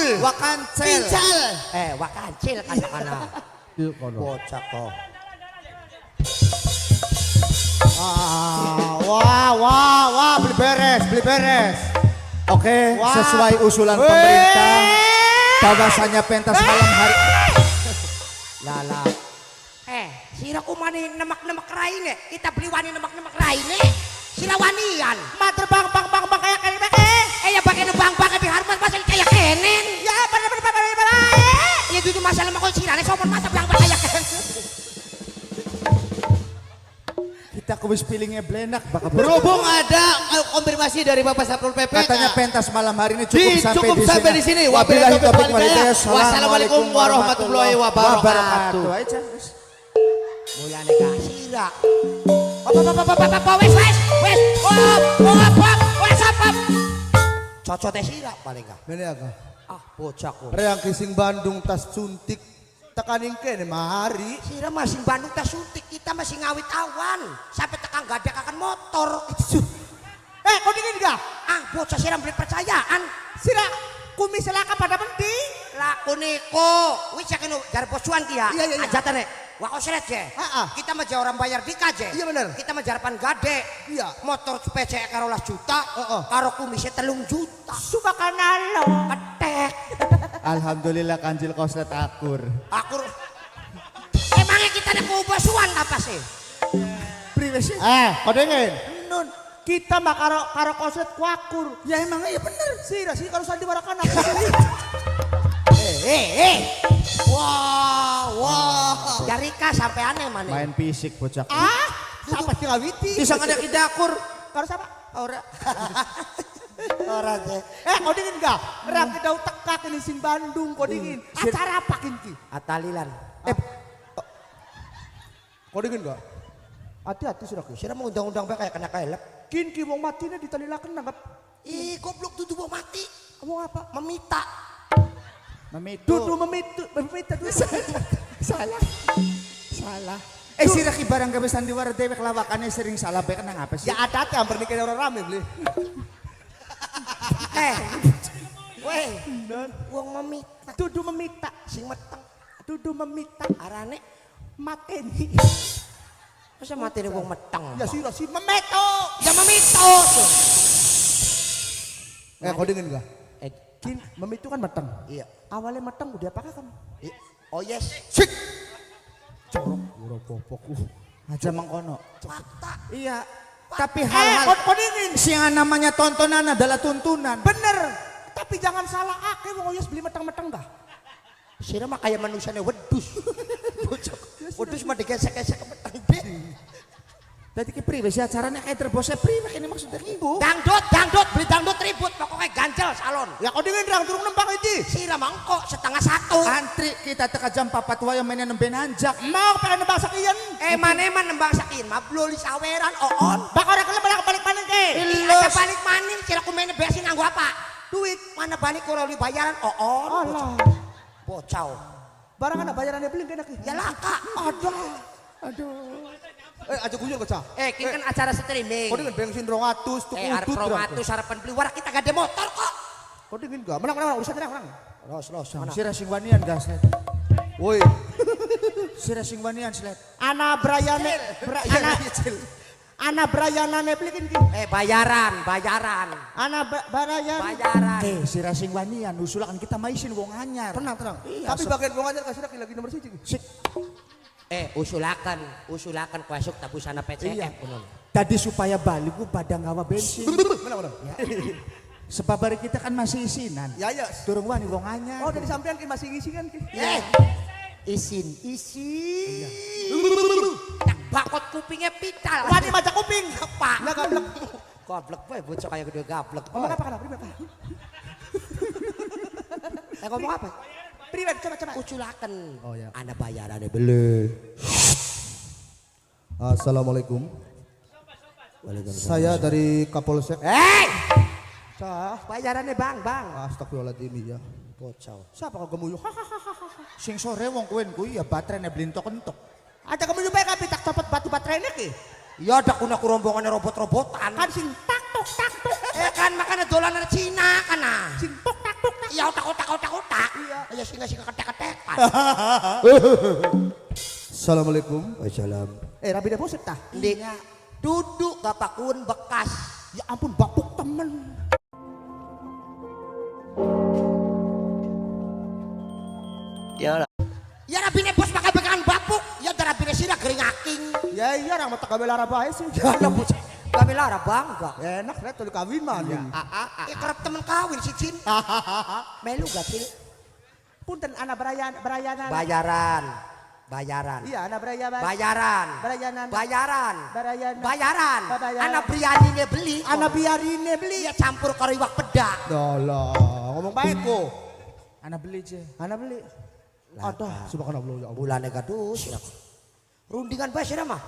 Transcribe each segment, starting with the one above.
Wancul. Wakancel. Pincal. Eh, wakancil kan kana. Bocah kok. Ah, wah, wah, wah, beli beres, beli beres. Oke, Wah. sesuai usulan pemerintah bahwasanya pentas malam hari Lala. Eh, sira kumani nemak-nemak raine. Kita beli wani nemak-nemak raine. Sira wanian. Mater bang bang bang bang kayak kene eh. Eh ya pakai bang bang di harmat pasal kayak kenen. Ya pada pada pada pada. Ya itu masalah makon sirane somon masa bang bang kayak kenen. Kita kuis pilingnya blenak bakal Berhubung ada konfirmasi dari Bapak Satpol PP. Katanya pentas malam hari ini cukup Di, sampai cukup di sampai sini. di sini. Wabillahi Wabillahi taufiq taufiq wal hidayah. Wassalamualaikum warahmatullahi wabarakatuh. Ayo, Chan, wis. Mulane gak sira. Op op op op op op wes wes wes. Op op op wes op op. Cocote sira paling gak. Mene aga. Ah, bocah kok. Reang kising Bandung tas suntik tekaning kene mari. Sira masih Bandung tas suntik, kita masih ngawit awan sampai tekan gadek akan motor. Eh, kau dingin gak? Ah, bocah sira beli percayaan. Sira kumis laka pada penting. Laku niko, wis ya kena jar bosuan ki ya. Iya, iya, iya. Ajatane. Wah kosret je. Ah, ah. Kita mah orang bayar dika je. Iya, bener. Kita mah jarapan gade. Iya. Motor PC karo 12 juta, Heeh. karo kumisnya 3 juta. Subhanallah. Ketek. Alhamdulillah kanjil koslet akur. Aku emangnya kita ada bosuan apa sih? Priwe sih? Eh, kau dingin. Nun. Kita mah karo karo koslet kuakur. Ya emang iya bener. Sira sih kalau sandiwara kan aku sih. Eh, eh, eh. Wah, wah. Jarika sampai aneh mana? Main fisik bocah. Ah, siapa sih ngawiti? Bisa ada kita akur. Karo siapa? Ora. Ora sih. Eh, kau dingin gak? Rang kita teka kini sing Bandung, kau dingin. Acara apa kinki? Atalilan. Eh, Kau dingin gak? hati-hati sudah ku. Sira mau undang-undang bae kayak kena kelep. Kinki wong matine ditalilaken nanggap. Ih, goblok dudu wong mati. Wong apa? Memita. Memitu. Dudu memitu, memita dudu. Salah. Salah. Eh sira ki barang gawe sandiwara dewek lawakane sering salah bae kenang apa sih? Ya ada hati hampir nih orang rame beli. Eh. Weh, wong memita Dudu memita, sing meteng dudu memita arane mateni. masa matine wong meteng. Ya sira si memeto. Ya memito. Eh, kau dingin gak? Eh, Kin memitu kan meteng. iya. Awalnya meteng udah apa kan? Oh yes. Sik. Corok, ora popok. Aja mengkono. Fakta. Iya. Tapi Eh, hal-hal kau, kau dingin. sing namanya tontonan adalah tuntunan. Bener. Tapi jangan salah ake wong oyes beli meteng-meteng dah. Sira mah kayak manusiane wedhus. Bocah. Wedhus mah digesek-gesek ke meteng deh. Dadi ki priwe sih acaranya kayak terbosnya priwe kene maksudnya ki? Dangdut, dangdut, beli dangdut ribut, pokoknya ganjel salon. Ya kau dingin rang turun nembang iki. Sira mangkok 12.30. Antri kita teka jam 4 wae mainnya nembe nanjak. Mau pengen nembang sekian. Eman-eman nembang sakin mah bloli saweran oon. Bak ora kelem balik balik maning ke. Aja balik maning sira kumene besin nganggo apa? Duit. Mana balik ora oli bayaran oon. Alah. Bocah. Barang ana bayarannya beli kene ki. Ya laka. Aduh. Aduh. Eh, aja guyon kok, Cah. Eh, ini kan acara streaming. Kau dingin bensin 200 tuku Eh, arep udut. 200 harapan beli warak kita gak ada motor kok. Kau dingin gak? Menang, menang, urusan menang, menang. Los, los, mana? Sira sing wanian gas. Let. Woi, Sira sing wanian slet. Ana Briane, ana Ana Brianane beli ki. Eh, bayaran, bayaran. Ana Brian. Bayaran. Eh, sira sing wanian usulakan kita maisin wong anyar. tenang, tenang. Iya, Tapi bagian wong anyar kasih lagi nomor 1. Sik. Eh, usulakan, usulakan kuasuk tabusana PCF. Iya. Ngono. Tadi supaya balik ku pada ngawa bensin. Menang, menang. Sebab hari kita kan masih isinan. Ya, ya. Turung wani wong anyar. Oh, dari sampean ki masih ngisi kan ki. Eh, isin, isin. Tak bakot kupingnya pital. Wani maca kuping. Pak. Lah gablek. Goblek boy, bocah kayak gede gablek. Ngomong apa kana? Priwe, Pak? Eh, ngomong apa? Priwe coba coba. Uculaken. Oh, ya. Ana bayarannya beli. Assalamualaikum. Saya dari Kapolsek. Eh, Cah. bayarannya bang, bang. Astagfirullahaladzim ya. Bocah. Siapa kok gemuyu? Sing sore wong kuwen kuwi ya baterainya beli entok-entok. Aja gemuyu bae kabeh tak copot batu baterainya ki. Ya ada kuna rombongannya robot-robotan. Kan sing tak tok tak tok. Eh kan makanya dolanan Cina kan ah. Sing tok tak tok tak. Iya otak otak otak otak. Iya. Ya singa singa ketek ketekan. Assalamualaikum. Waalaikumsalam. Eh rabi deposit tah. Ndi duduk bapakun bekas. Ya ampun bapuk temen. Ya rabine bos pakai pegangan bapuk. Ya rabine sira gering aking. Ya iya orang mata gawe lara bae sih. Ya lah bos. Gawe lara bangga. Enak rek tuli kawin maning. Eh kerap temen kawin si Cin. Melu gak Cil? Punten ana Brian Brianan. Bayaran. Bayaran. Iya ana Brian. Bayaran. Bayaran. Bayaran. Bayaran. Bayaran. Bayaran. Ana biyanine beli. Ana biarine beli. Iya campur karo iwak pedak. Dalah, ngomong baik kok. Ana beli je. Ana beli. Aduh, subhanallah ya Allah. Bulane gadus ya. Rundingan bae sira mah.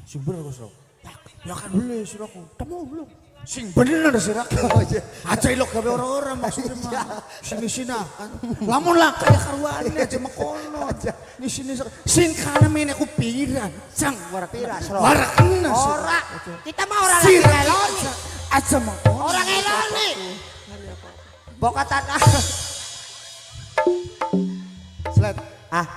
Sing bener kok sira. Ya kan beli siraku. Temu belum. Sing bener siraku. Aja ilok gawe ora-ora maksudnya mah. Sini sina kan. Lamun lah kaya karuane aja mekono. Ni sini sing kana mene ku pira? Cang warak Pira, Sro? Warak kena sira. Ora. Kita mah ora lagi Sira ngeloni. aja mekono. Ora ngeloni. Boka tanah. Slet. Ah.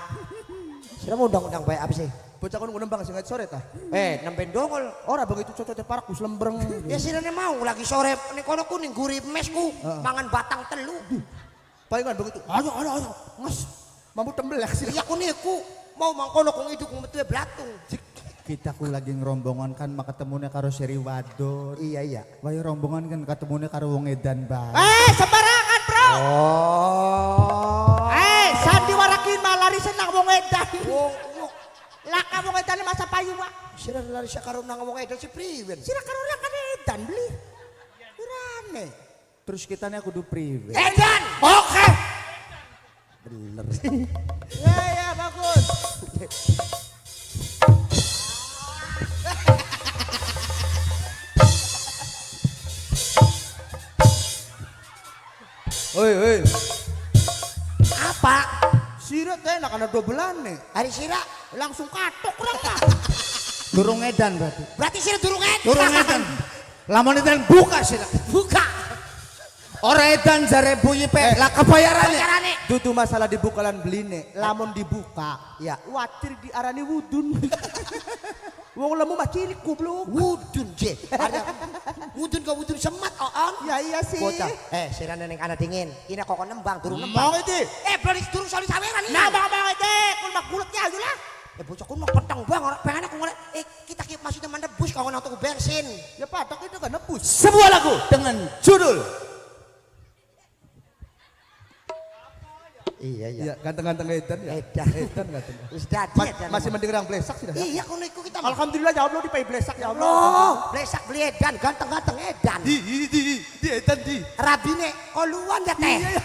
Sira mau undang-undang bae apa sih? Bocah kono nembang sing sore ta. Eh, nembe dongol. Ora begitu cocoknya parak gus lembreng. Ya sirane mau lagi sore ning kono ku ning guri mesku mangan batang telu. Palingan begitu. Ayo ayo ayo. Nges. Mampu tembelak sih. Iya ku niku mau mangkono kung iduk metu blatung. Kita ku lagi ngerombongan kan mak ketemune karo Seri Wadon. Iya iya. Wah rombongan kan ketemune karo wong edan bae. Eh sembarangan bro. Oh. Eh sandiwara kin malah lari senang wong edan. Wong wong Lah kamu edan masa payu wak. sira lari karo nang wong edan si priwen. Sira karo orang kan edan beli. Urane. Terus kita nih kudu priwe. Edan. Oke. Bener. Ya ya bagus. Oi oi. Apa? Sira teh enak ana dobelane. Hari sira Langsung katok kurang pak. Durung edan berarti. berarti sira durung edan. Durung edan. Lamun edan buka sih. Buka. Ora edan jare buyi pe. Lah kebayarane. Bayarannya. Dudu masalah dibuka lan beline, lamun dibuka, Ya. Watir diarani wudun. Wong lemu mah cilik goblok. Wudun je. Ada wudun ke wudun semat oon. Ya iya sih. Bocah. Eh, sirane ning kana dingin. Ina kok nembang durung nembang. Mau itu. Eh, belum durung soli saweran ini. Nah bang bang itu, kun mah kulitnya aja lah. Eh, bocah kun mah peteng bang, orang pengen aku ngoleh. Eh, kita ki maksudnya menebus kalau nang tuku bensin. Ya patok itu kan nebus. Sebuah lagu dengan judul Iya, Iya, ganteng-ganteng edan ya. Edan. Edan ganteng. Wis dadi edan. Masih mending orang blesak sih dah. Iya, kono iku kita. mah. Alhamdulillah ya Allah dipai blesak ya Allah. Loh, blesak beli edan, ganteng-ganteng edan. Di edan di. Rabine koluan ya teh. Iya,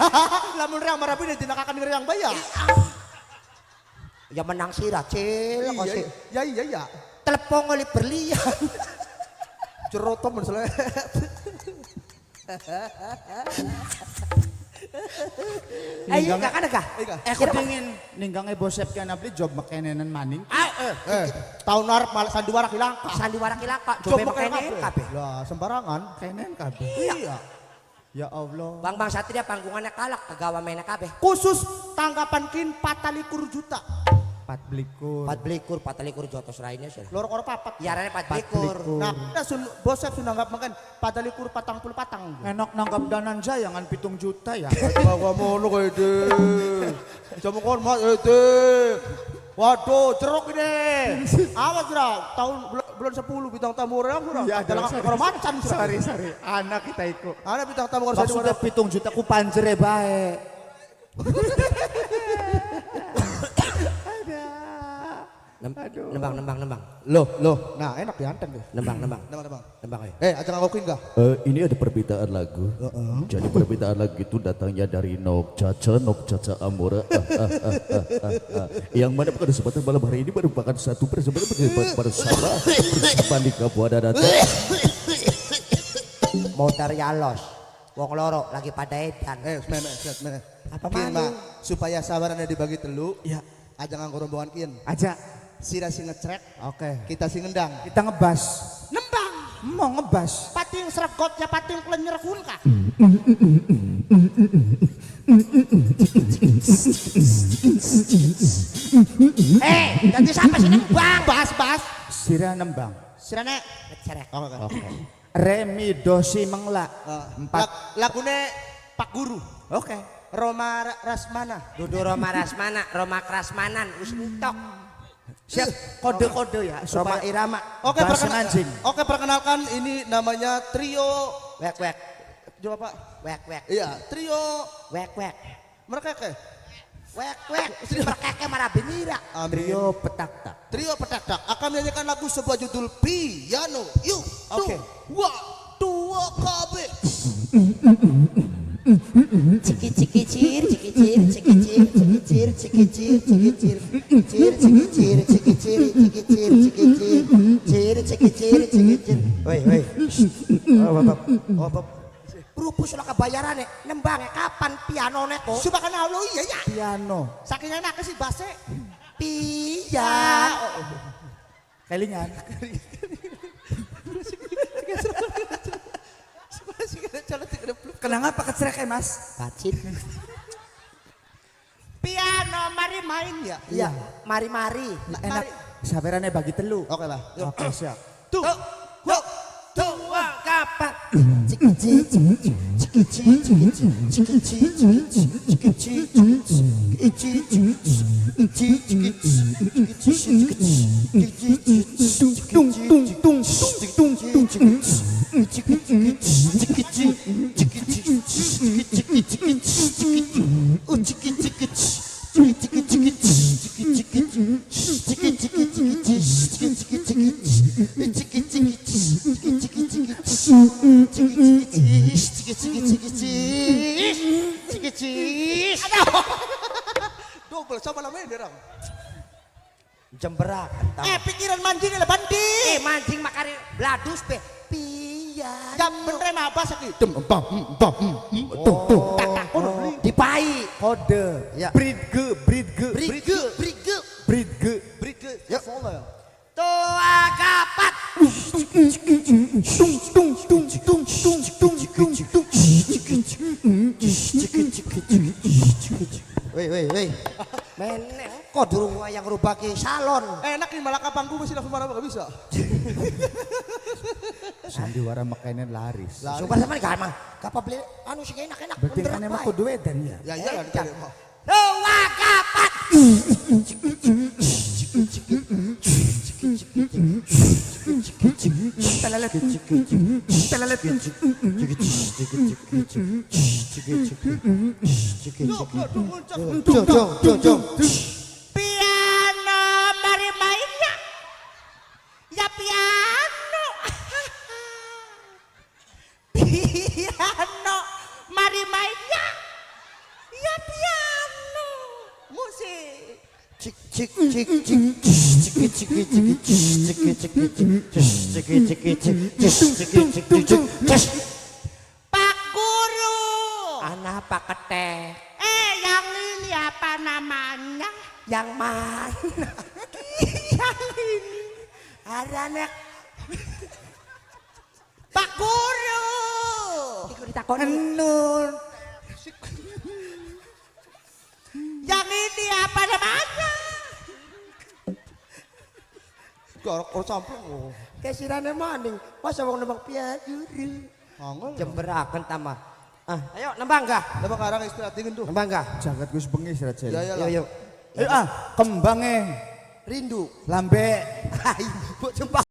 lamun reang marapi dinakakan reang bayar. Ya menang sira, Cil, kok Iya, sih. iya, iya, iya. Telepon oleh berlian. Ceroto men sele. Ayo, gak ada gak? Iya. Eh aku dingin ninggange bosep kana beli job mekenenan maning. Ah, eh. Eh, tahun arep malah sandiwara hilang. Sandiwara ki langka, jobe mekenen kabeh. Lah, sembarangan. Kenen kabeh. Iya. Ya Allah. Bang Bang Satria panggungannya kalak, kegawa mainnya kabeh. Khusus tanggapan kin 24 juta. 24. 24, 24 jotos lainnya sih. Loro koro papat. Yarane 24. Nah, nah sun bosep sun nanggap makan 24 patang puluh patang. Enak nanggap danan jayangan 7 juta ya. Bawa mono kowe ide. Jamu kon mat ide. Waduh, jeruk ini. Awas sudah, tahun bulan 10 bintang tamu orang sudah. Ya, Dalam sorry. karo macan sudah. Sorry, sorry. Anak kita iku. Ana bintang tamu karo Maksudnya sandiwara. 7 juta ku panjere bae. Nembang, nembang, nembang. Loh, loh. Nah, enak dianten deh. Nembang, nembang. Nembang, nembang. Nembang ayo. Eh, aja ngakuin gak? Ini ada permintaan lagu. Jadi permintaan lagu itu datangnya dari Nok Caca, Nok Caca Amora. Yang mana pada kesempatan malam hari ini merupakan satu persembahan bersama bersama Lika Buana Data. Motor Yalos. Wong loro lagi pada edan. Eh, meh, meh, meh. Apa Kin, maning? Mak, supaya sabarannya dibagi telu. Ya. Aja nganggo rombongan kin. Aja. Sira sing ngecrek, Oke. kita sing ngendang. Kita ngebas. Nembang. Mau ngebas. Pating sregot ya pating klenyer kun kah? Eh, dadi siapa sih nembang? Bas bas. Sira nembang. Sirane. Cerek. Oke. Oke. Remi Dosi Mengla. Empat. Lagune Pak Guru. Oke. Roma Rasmana. Dudu Roma Rasmana, Roma Krasmanan, wis entok. Siap. Kode-kode ya Roma supaya Irama. Oke, Bahasa anjing. Oke, perkenalkan ini namanya trio. Wek wek, Coba Pak. wek wek, Iya, trio wek wek. mereka ke. Wek wek, perkeke marah binira. Amin. Trio petak-tak. Trio Petak-Tak akan menyanyikan lagu sebuah judul Piano. Yuk, Oke. Dua, dua KB. Ciki ciki cir, ciki cir, ciki cir, ciki cir, ciki cir, ciki cir, cir, ciki cir, ciki cir, ciki cir, ciki cir, cir, ciki cir, ciki cir. Woi woi. Oh, oh, Rupus lah kebayaran nek nembang kapan pianone kok? Subhanallah iya ya. Piano. Saking enak sih base. Pian. Kelingan. Kenapa kecerek Mas? Bacin. Piano mari main ya. Iya, mari-mari. Enak. Sabarane bagi telu. Oke lah. Yuk. Oke, siap. Tuh, Dua, dua, kapan? Ciki ciki ciki ciki ciki ciki ciki ciki ciki ciki ciki Tung tung tung tung tung tung. Double sama namanya dia orang. Jemberak. Pikiran mancing lah bandi. Mancing makari bladus be. Pian. Ya bener apa sih? Dem bam bam Tung tung. Dipai. Kode. Ya. Bridge, bridge, Brige, brige. bridge. Brige. Yuk. Tua kapat. Tung tung tung tung tung tung tung tung. Wei wei wei. Meneng kok durung wayang rubaki salon. Enak nih malah kapangku masih langsung marah gak bisa. Sandiwara makanya laris. Sumpah sama gak emang. Gak beli anu sing enak-enak. Berarti kan emang kudu edan ya. Ya iya lah dicari mah. Tua kapat. Telelet. Telelet. Jong jong jong jong. Piano mari main ya. Ya piano. Piano mari main ya. Ya piano. Musik. Cik cik cik cik cik cik cik cik cik cik cik cik cik cik cik cik cik. Pak Guru. Anak pak ketek. Yang ini apa namanya? Yang mana? Yang ini. Arane Pak Guru. iku ditakoni. Enun. Yang ini apa namanya? Gorok orang camplung. Kesirane maning, masa wong nembang piano. Angel. Jemberaken tambah. Ah, ayo nembang gah? Lah karang istirahat dingin tuh. Nembang gah? Jagat gue bengi sira Ya ya lah. Yuk yuk. Ayo ah, kembange Rindu. lambe Hai, mbok jembak.